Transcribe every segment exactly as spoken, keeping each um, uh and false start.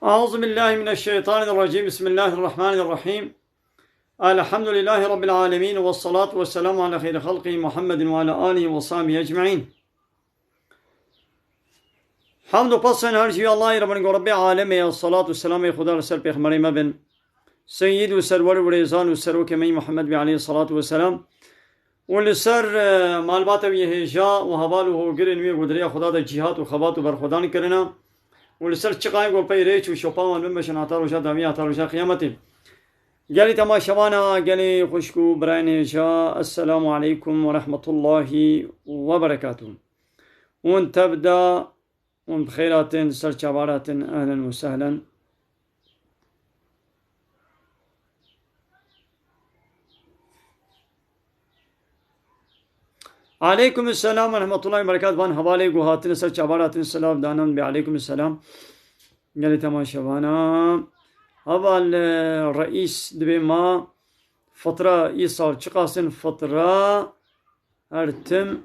أعوذ بالله من الشيطان الرجيم. بسم الله الرحمن الرحيم. الحمد لله رب العالمين، والصلاة والسلام على خير خلقه محمد وعلى آله وصحبه أجمعين. Hamd û pes her jî Allahê re bin, go Rebbê alemê, salatu selamê Xuda li ser pêxemberê me bin, seyyid û serwer û rêzan û serokê me yî Muhammed bî aleyhî salatu ve selam. Û li ser, e, malbata wî hêja û heval û hogirên wî ku di rêya Xuda de cîhat û xebat û berxwedan kirine û li ser çiqayê ku pey rêç û şopa wan bimeşin heta roja dawî, heta roja qiyametê. Gelî temaşevana, gelî xwişk û birayên hêja, Esselamu aleykum ve rahmetullahî ve berekatuh. Hûn tev de, hûn bi xêr hatin, ser çavar hatin, ehlen û sehlen. Aleykum selam ve rahmetullahi ve berekatuh. Van hevalê ku hatine ser çavar hatine selam danan be. Aleykum selam. Gelê temaşevana. Heval, e, reîs dibê ma fitra îsal çiqas in fitra her tim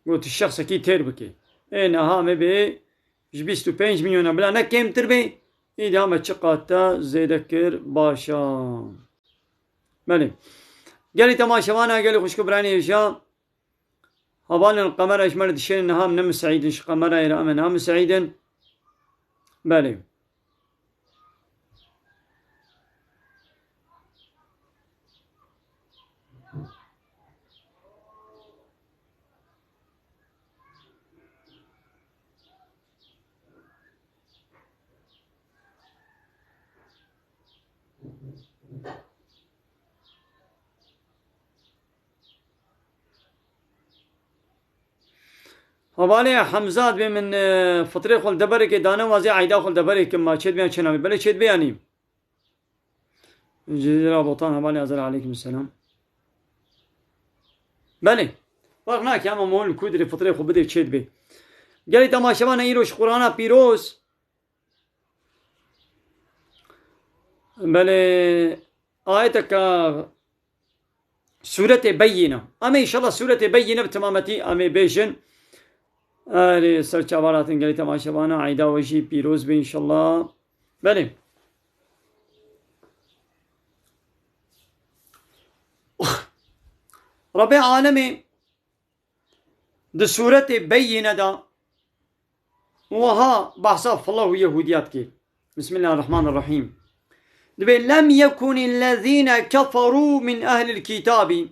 got şexsekî têr bike. Ê niha me bê ji bîst û pênc milyon e bila ne kêmtir bê. Îdî me çiqas te zêde kir baş a. Belê. Gelî temaşevana, gelî xwişk û biranê hêja. Hevalên qemera ji me re dişênin niha em ne miseîd in, ji qemerayê re em ê niha miseîd in. Belê. Hevalê Hemza dibê min, e, fitrê xwe li deberekê dane, wazê eyda xwe li deberê kim ma çêdibê yan çênabê? Belê çêdibê yanî. Cizîra Botan, hevalê Azer, aleykum selam. Belê. Farq nake, ama mol ku dirê fitrê xwe bidê çêdibê. Gelî temaşevana îro ji Qur'ana pîroz. Belê, ayeteke Sûretê Beyyîne. Em ê înşallah Sûretê Beyyîne bi temametî em ê bêjin. Erê, ser çavar hatin gelî temaşevana, eyda we jî pîroz be înşallah. Belê. Rebê alemê di Sûretê Beyyîne de wiha behsa file û Yehûdiya dike. Bismillahirrahmanirrahîm. Dibê, "Lem yekunillezîne keferû min ehlil kîtabî."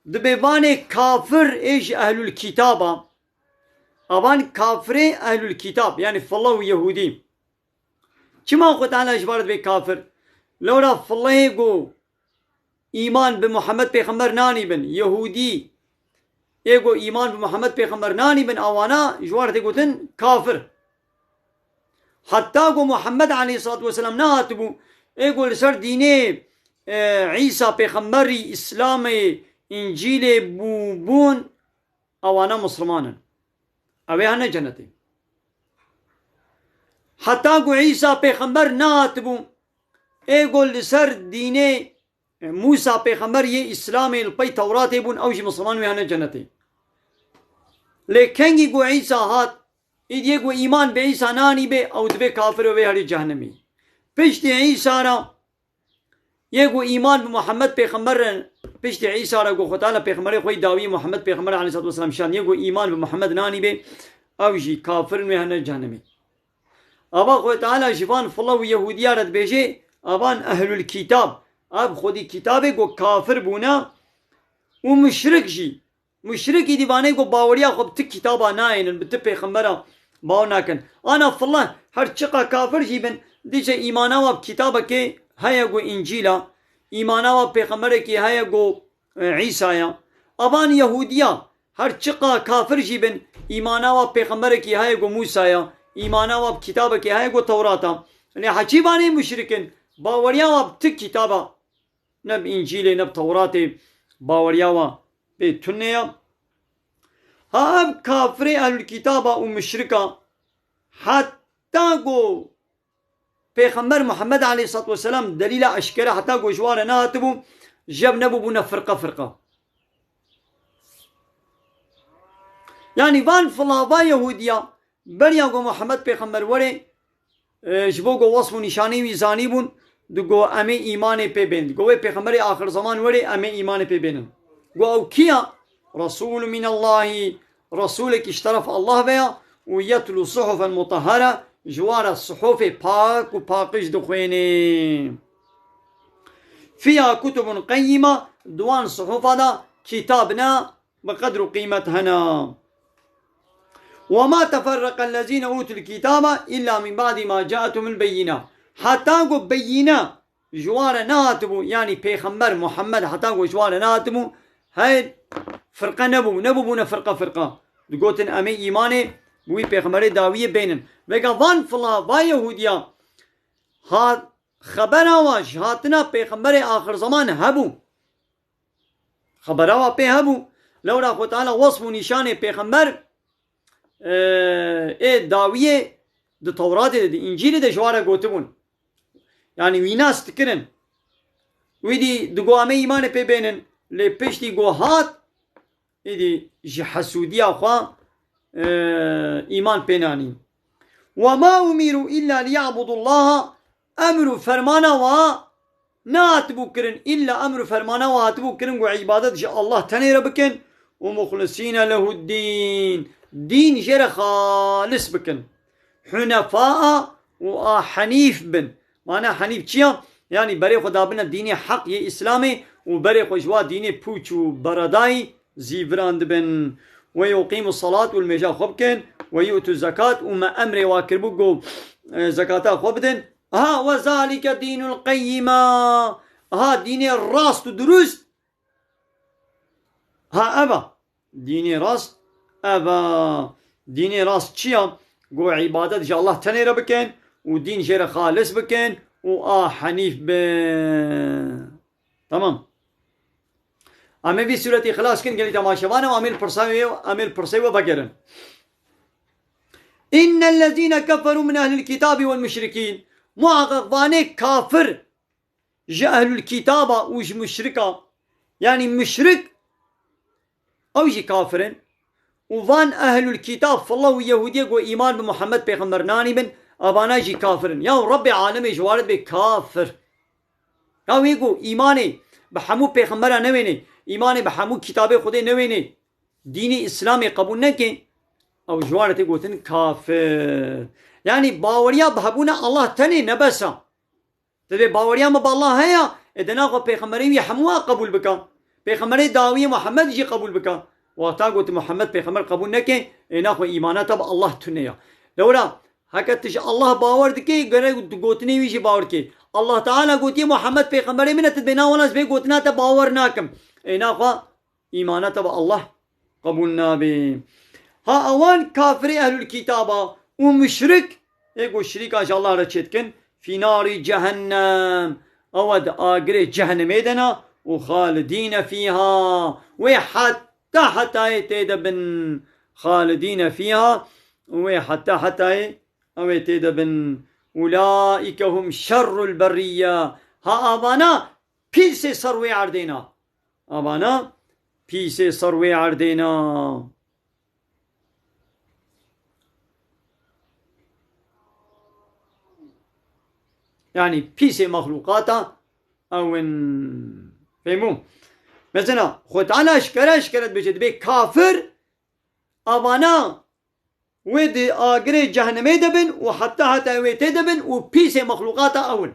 Dibê vanê kafir ê ji ehlul kîtaba. Avan kafirê ehlul kîtab, yanî file û Yehûdî. Çima Xwe Teala ji wan re dibê kafir? Lewra filehê ku îman bi Muhammed Pêxember nanî bin, Yehûdî, ê ku îman bi Muhammed Pêxember nanî bin, awana ji wan re tê gotin kafir. Heta ku Muhammed aleyhissalatu vesselam nehatibû, ê ku li ser dînê, e, Îsa Pêxemberî, Îslamê, Încîlê bû-, bûn, ewana Misliman in. Ew ê hene cenetê. Heta ku Îsa Pêxember nehatibû, ê ku li ser dînê, e, Mûsa Pêxember yê Îslamê li pey Tewratê bûn, ew jî Misliman wê hene cenetê. Lê kengî ku Îsa hat, îdiyê ku îman bi Îsa nanî bê, ew divê kafir û wê herî cehennemî. Piştî Îsa re Yê ku îman bi Muhammed Pêxember re, piştî Îsa re ku Xwe Teala Pêxemberê xwe yî dawî Muhammed Pêxember aleyhissalatu vesselam şand, yê ku îman bi Muhammed nanîbê, ew jî kafir in wê hene cehennemê. Ava Xwe Teala ji van file û Yehûdiya re dibêje, avan ehlul kîtab, ev xwedî kîtabê ku kafir bûne û muşrik jî. Muşrikî dîvanê ku baweriya xwe bi ti kitaba nayênin, bi ti pêxembera bawer nakin. Ana file her çiqa kafir jî bin, dîce îmana wa bi kitabekê heye ku Încîl a, îmana wa bi pêxemberekî heye ku, e, Îsa ya. Avan Yehûdiya her çiqa kafir jî bin, îmana wa bi pêxemberekî heye ku Mûsa ya, îmana wa bi kitabekê heye ku Tewrat a. Lê heçî vanê muşrik in, baweriya wa bi ti kitaba ne bi Încîlê ne bi Tewratê baweriya wa pê tune ya. Ha ev kafirê ehlul kitaba û muşrika heta ku Pêxember Muhammed aleyhissalatu vesselam delîla eşkere heta ku ji wan re nehatibû, jev nebûbûne firqe firqe. Yanî van filava Yehûdiya beriya ku Muhammed Pêxember were, e, ji bo ku wesf û nîşanî wî zanîbûn, digo em ê îmanê pê bên. Digo wê pêxemberê axir zeman werê em ê îmanê pê bênin. Go ew kî ya? Resûl minallahî, Resûlekî ji teref Allah ve ya û yetlu suhufen mutahhara, ji wa re suhufê pak û paqij dixwênê. Fiha kutubun qeyyima, di wan suhufa de kitab ne bi qedr û qîmet hene. Ve ma teferreqellezîne utul kitaba illa min ba'di ma ca'ethumul beyina. Heta ku beyine ji wan re nehatibû, yanî Pêxember Muhammed heta ku ji wan re nehatibû, hey firqe nebû, nebûbûne firqe firqe. Digotin, "Em ê îmanê bi wî Pêxemberê dawiyê bênin." Vega van fila, va Yehûdiya, ha, xebera wa ji hatina Pêxemberê axir zeman hebû. Xebera wa pê hebû. Lewra Xwe Teala wesf û nîşanê Pêxember, e, ê dawiyê di Tewratê de, di Încîlê de ji wan re gotibûn. Yanî wî nas dikirin. Wî dî digo, "Em ê îmanê pê bênin." Lê piştî ku hat, êdî ji hesûdiya xwe, e, îman pê nanîn. "Ve ma umiru illa liyabudullaha", emr û fermana wa nehatibû kirin, îlla emr û fermana wa hatibû kirin ku îbadet ji Allah tenê re bikin û muxlisîne lehuddîn, dîn jê re xalis bikin. Hunefaa û a henîf bin. Mana henîf çi ya? Yanî berê xwe dabine dînê heq yê Îslamê û berê xwe ji wa dînê pûç û beredayî zîviran dibin. "Ve yuqîmu salat", û li mêja xwe bikin, "ve yu'tu zekat", û me emrê wa kiribû ku, e, zekata xwe bidin. Ha, "ve zalike dînul qeyyima". Ha, dînê rast û durust. Ha, ev e. Dînê rast ev e. Dînê rast çi ya? Ku îbadet ji Allah tenê re bikin û dîn jê re xalis bikin û a henîf bin. Tamam. Em ê vî sûretî xilas kin, gelî temaşevan, û em ê li pirsê wê, em ê li pirsê wê vegerin. "Innellezîne keferû min ehlil kitâbi wel muşrikîn." Muhaqqeq vanê kafir ji ehlul kitaba û ji muşrika, yanî muşrik, ew jî kafir in. Û van ehlul kitab, filla û Yehûdiyê ku îman bi Muhammed Pêxember nanîbin, evana jî kafir in. Ya Rebbê alemê ji warit bê kafir. Ya wê ku îmanê bi hemû pêxembera newênê, îmanê bi hemû kitabê Xwedê newênê, dînê Îslamê qebûl neke, ew ji warit tê gotin kafir. Yanî baweriya bi hebûna Allah tenê nebesa. Divê baweriya me bi Allah heye, ê di nav xwe pêxemberê wî hemû a qebûl bika. Pêxemberê dawiyê Muhammed jî qebûl bika. Wexta got Muhammed pêxember qebûl neke, ê naxwe îmana te bi Allah tune ya. Lewra, heke tu ji Allah bawer dikê, gerek tu gotinê wî jî bawer dikê. Allah Teala gotiye Muhammed pêxemberê min e, tu dibê na wela ez vê gotina te bawer nakim. Ê naxwe îmana te bi Allah qebûl nabe. Ha ewan kafirê ehlul kitaba û muşrik, ê ku şirîka ji Allah re çêdikin, fî narî cehennem, ew di agirê cehennemê de ne, û xalidîne fîha, wê heta hetayê tê de bin, xalidîne fîha, wê heta hetayê ew ê tê de bin. Ulaîke hum şerrul berîye. Ha avana pîsê ser wê erdê ne. Avana pîsê ser wê erdê ne. Yanî pîsê mexlûqata ew in. Fehmû? Mesela, Xwe Teala eşkere eşkere dibêje, dibê kafir, avana wê di agirê cehennemê de bin û heta heta wê tê de bin û pîsê mexlûqata ew in.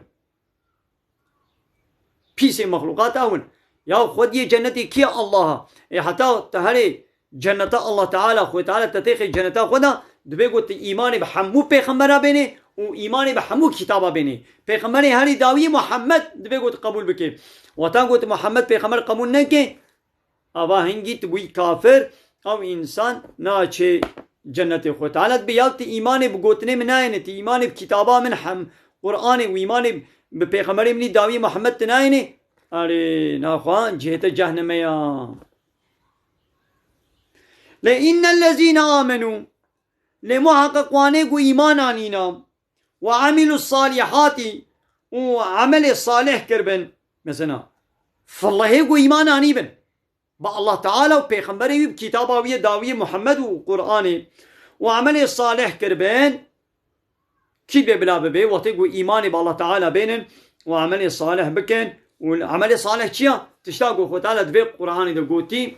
Pîsê mexlûqata ew in. Ya xwediyê cennetê kî ye? Allah e. Ê heta te herê cenneta Allah Teala, Xwê Teala te têxê cenneta xwe de, dibê got tu îmanê bi hemû pêxembera bênê û îmanê bi hemû kitaba bênê. Pêxemberê herî dawiyê Muhammed dibê got qebûl bikê. Wata got Muhammed pêxember qebûl neke, ava hingî tu bûyî kafir, ew însan naçê cennetê Xwe Teala dibe. Ya tu îmanê bi gotinê min nayêne, tu îmanê bi kitaba min hem Qur'anê û îmanê bi pêxemberê min î dawî Muhammed tu nayêne, erê naxwe cihê te cehneme ya. Lê innellezîne amenû, lê muheqeq wanê ku îman anîna, we emîlu salîhatî, û emelê salih kiribin. Mesela, fillehê ku îman anîbin bi Allah Teala û pêxemberê wî, bi kitaba wî yê dawiyê Muhammed û Qur'anê, û emelê salih kiribin, Kî dibê bila bibê? Wextê ku îmanê bi Allah Teala bênin û emelê salih bikin. Û emelê salih çi ya? Tişta ku Xwe Teala di vê Qur'anê de gotî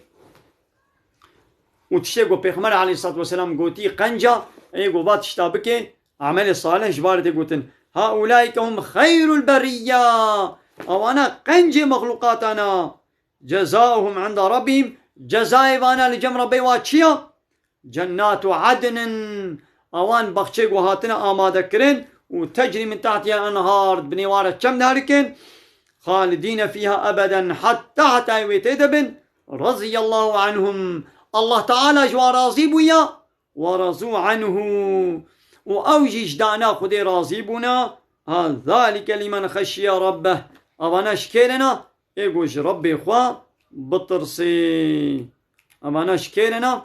û tiştê ku Pêxember aleyhissalatu vesselam gotî qenca, ê ku va tişta bike, emelê salih ji bar tê gotin. Haulaike hum xeyrul beriyya. Ewana qencê mexlûqatana. Cezauhum inda rabbihim. Cezayê vana li cem Rebbê wa çi ya? Cennatu adnin, awan baxçê ku hatine amade kirin û tecrî min tahtiha enhar, di binê wa re çem diherikin, xalidîne fîha ebeden, heta hetayê wê tê de bin, raziyallahu anhum, Allah Teala ji wan razî bûya, we razû anhu, û ew jî ji dana Xwedê razî bûna, ha, zalike limen xeşiye rabbeh, avana ji kê re ne, ê ku ji Rebbê xwe bitirsê. Avana ji kê re ne,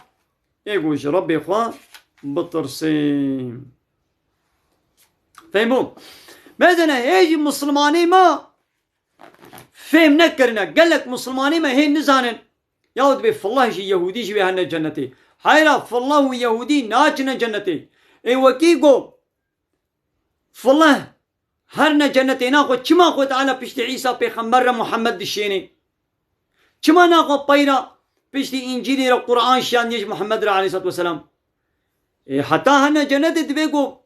ê ku ji Rebbê xwe bitirsê. Fehmo? Mezene hê jî Mislimanê me fêm nekirine. Gelek Mislimanê me hê nizanin. Yaw dibê fillah jî Yehûdî jî wê herne cennetê. Heyra fillah û Yehûdî naçine cennetê. Ê wekî go Fileh her ne cennetê naxwe, çima Xwe Teala piştî Îsa pêxember re Muhammed dişênê? Çima naxwe peyra piştî Încîlê re Qur'an şiyandiye ji Muhammed re aleyhissalatu vesselam? Ê, heta hene cennetê divê ku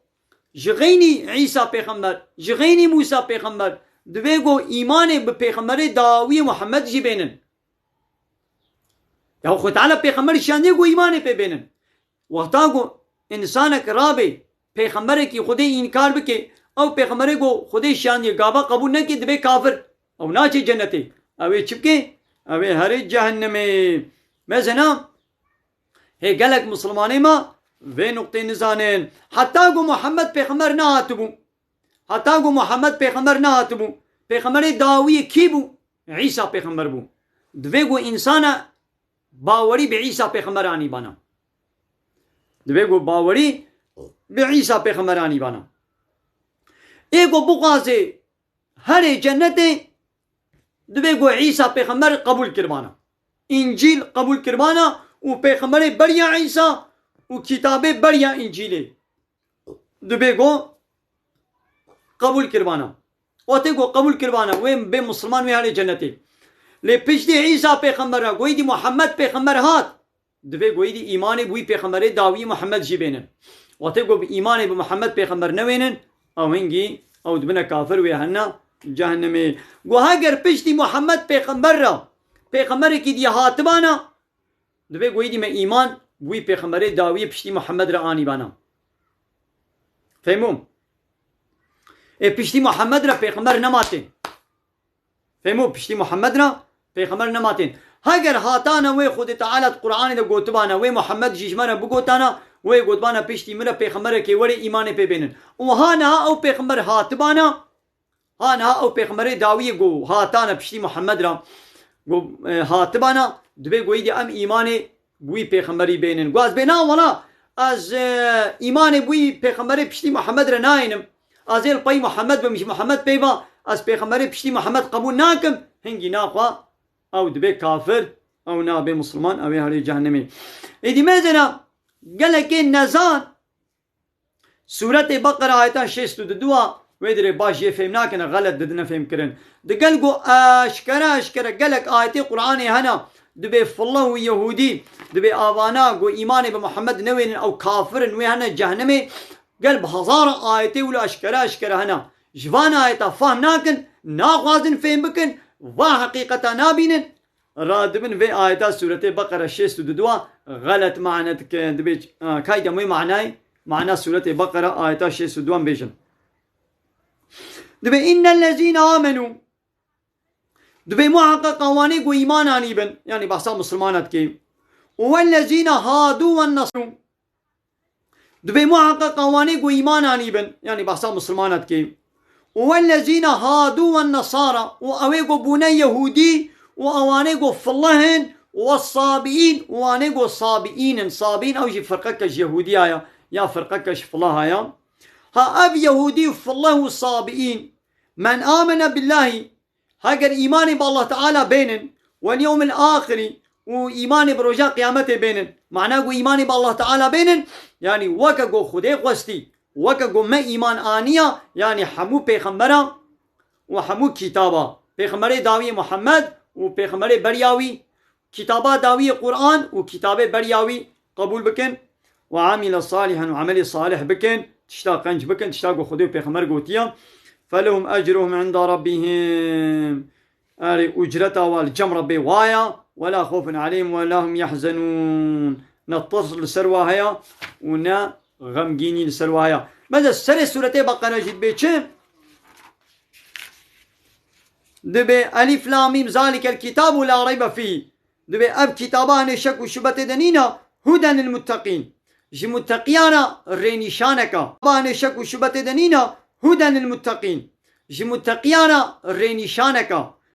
ji xeynî Îsa pêxember, ji xeynî Mûsa pêxember, divê ku îmanê bi pêxemberê dawiyê Muhammed jî bênin. Ya Xwe Teala pêxember şiyandiye ku îmanê pê bênin. Wexta ku însanek rabe pêxemberekî Xwedê înkar bike, ew pêxemberê ku Xwedê şiyandiye gava qebûl neke, dibe kafir. Ew naçe cennetê. Ew ê çi bike? Ew ê herê cehennemê. Mezena, hê gelek misilmanê me vê nuqtê nizanin. Heta ku Muhammed pêxember nehatibû. Heta ku Muhammed pêxember nehatibû. Pêxemberê dawiyê kî bû? Îsa pêxember bû. Divê ku însana bawerî bi Îsa pêxember anî bana. Divê ku bawerî bi Îsa pêxember anî bana. Ê ku bixwaze herê cennetê, divê ku Îsa pêxember qebûl kiribana. Încîl qebûl kiribana û pêxemberê beriya Îsa û kitabê beriya Încîlê. Divê ku qebûl kiribana. Wextê ku qebûl kiribana, wê bê misilman, wê herê cennetê. Lê piştî Îsa pêxember re, goyî dî Muhammed pêxember hat. Divê goyî dî îmanê bi wî pêxemberê dawî Muhammed jî bênin. Wextê ku bi îmanê bi Muhammed pêxember newênin, ew hingî, ew dibine kafir, wê hene cehennemê. Go heger piştî Muhammed pêxember re, pêxemberekî dî hatibana, Divê goyî dî me îman bi wî pêxemberê dawiyê piştî Muhammed re anîbana. Fehmû? Ê piştî Muhammed re pêxember nematên. Fehmû? Piştî Muhammed re pêxember nematên. Heger hatane wê Xwedê Teala di Qur'anê de gotibana, wê Muhammed jî ji me re bigotana, wê gotibana piştî min re pêxemberekê were îmanê pê bênin. Û ha niha ew pêxember hatibana, Ha niha ew pêxemberê dawiyê ku hatane piştî Muhammed re, ku, e, hatibana, divê goyî dî em îmanê bi wî pêxemberî bênin. Go ez bê na wela, ez, e, îmanê bi wî pêxemberê piştî Muhammed re nayênim. Ez ê li pey Muhammed bim, ji Muhammed pey va, ez pêxemberê piştî Muhammed qebûl nakim. Hingî naxwe ew dibe kafir, ew nabe misilman, ew ê herê cehennemê. Êdî mezena gelekê nezan, Sûretê Beqera ayeta şêst û du a, wê dirê baş jê fêm nakine, xelet didine fêm kirin. Digel ku eşkere eşkere gelek ayetê Qur'anê hene, dibê fillah û Yehûdî, dibê avana ku îmanê bi Muhammed newênin, ew kafir in, wê hene cehnemê. Gel bi hezara ayetê wilo eşkere eşkere hene. Ji van ayeta fehm nakin, naxwazin fêm bikin, va heqîqeta nabînin. Radibin vê ayeta sûretê Beqere şêst û du a xelet mane dike. Dibê, a, kayde wê manayê, mana sûretê Beqere ayeta şêst û du bêjin. Dibê innellezîne amenû. Dibê muheqeq awanê ku îman anîbin, yanî behsa misilmana dikê. Û wellezîne hadû wennasarû. Dibê muheqeq awanê ku îman anîbin, yanî behsa misilmana dikê. Û wellezîne hadû wen nesara, û ewê ku bûne Yehûdî, û awanê ku fillah in, û wessabiîn, û wanê ku sabiîn in. Sabiîn ew jî firqeke ji Yehûdiya ya, ya firqeke ji filaha ya. Ha ev Yehûdî û fillah û sabiîn, men amene billahî, Heger îmanê bi Allah Teala bênin, wel yewmil axirî, û îmanê bi roja qiyametê bênin. Mana ku îmanê bi Allah Teala bênin, yanî weke ku Xwedê xwestî, Weke ku me îman aniya, yanî hemû pêxembera û hemû kitaba. Pêxemberê dawî Muhammed û pêxemberê beriya wî, kitaba dawî Qur'an û kitabê beriya wî qebûl bikin. Ve amile salihan û emelê salih bikin. Tişta qenc bikin, tişta ku Xwedê û pêxember gotiye. Felehum ecruhum inda rabbihim. Erê, ucreta wa li cem Rebbê wa ya, "Wela xofun aleyhim wela hum yahzenûn." Ne tirs li ser wa heye û ne xemgînî li ser wa heye. Meze serê sûretê Beqere jî dibê çi? Dibê Elif Lam Mîm zalikel kitabu la reybe fî. Dibê ev kitaba hanê şek û şubetê de nîna, huden lil mutteqîn. Ji mutteqiyana rênîşaneka. Ba hanê şek û şubetê de nîna, huden lil mutteqîn. Ji mutteqiyana rênîşaneka.